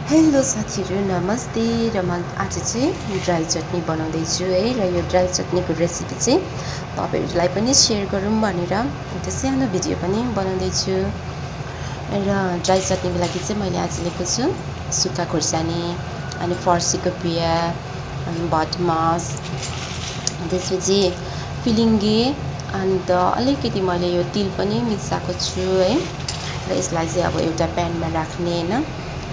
Hello साथीहरू नमस्ते र म आज चाहिँ ड्राई चटनी बनाउँदैछु है र यो ड्राई चटनीको रेसिपी चाहिँ तपाईहरुलाई पनि शेयर गरौँ भनेर एउटा सानो भिडियो पनि बनाउँदैछु र ड्राई चटनीको लागि चाहिँ मैले आज लिएको छु सुक्खा खुर्सानी अनि फर्सीको बिया अनि भटमास त्यसपछि फिलिङ्गे अन्त अलिकति मैले यो तिल पनि मिसाएको छु है र यसलाई चाहिँ अब एउटा प्यानमा राख्ने हैन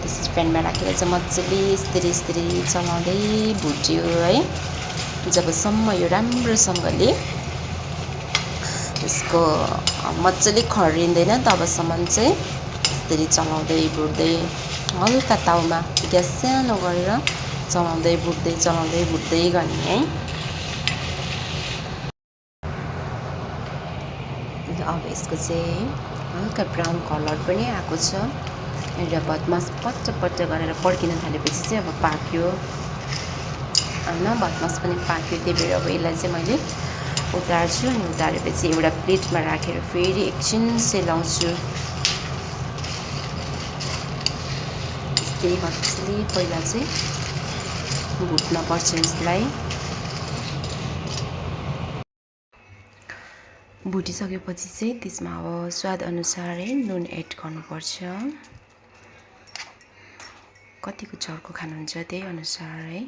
त्यसरी प्यानमा राखेर चाहिँ मजाले यस्तरी चलाउँदै भुट्यो है जबसम्म यो राम्रोसँगले यसको मजाले खरिँदैन तबसम्म चाहिँ यस्तरी चलाउँदै भुट्दै हल्का ताउमा ग्यास सानो गरेर चलाउँदै भुट्दै गर्ने है। अब यसको चाहिँ हल्का ब्राउन कलर पनि आएको छ र भटमास पट्ट गरेर पड्किन थालेपछि चाहिँ अब पाक्यो हैन भटमास पनि पाक्यो। त्यही भएर अब यसलाई चाहिँ मैले उतार्छु अनि उतारेपछि एउटा प्लेटमा राखेर फेरि एकछिन सेलाउँछु। यस्तै मजाले पहिला चाहिँ भुट्न पर्छ यसलाई। भुटिसकेपछि चाहिँ त्यसमा अब स्वाद अनुसार नुन एड गर्नुपर्छ। कतिको चर्को खानुहुन्छ त्यही अनुसार है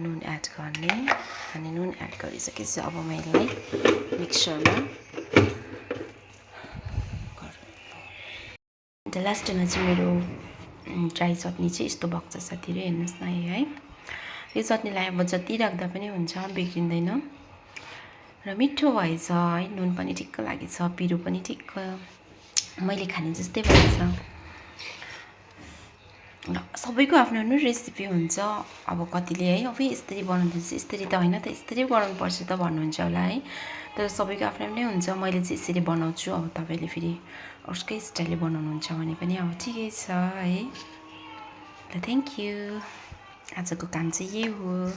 नुन एड गर्ने अनि नुन एड गरिसकेपछि अब म यसलाई मिक्सरमा अन्त लास्टमा चाहिँ मेरो ड्राई चटनी चाहिँ यस्तो बग्छ साथीहरु हेर्नुस् न है। यो चटनीलाई अब जति राख्दा पनि हुन्छ बिग्रिँदैन र मिठो भएछ है। नुन पनि ठिक्क लागेछ पिरो पनि ठिक्क मैले खाने जस्तै भएछ र सबैको आफ्नो आफ्नो रेसिपी हुन्छ। अब कतिले है अब यसरी बनाउँदैछ यसरी त हैन त यसरी बनाउनुपर्छ त भन्नुहुन्छ होला है तर सबैको आफ्नो आफ्नै हुन्छ। मैले चाहिँ यसरी बनाउँछु अब तपाईले फेरि अर्कै स्टाइलले बनाउनुहुन्छ भने पनि अब ठिकै छ है। ल थ्यांक यू। आजको काम चाहिँ यही हो।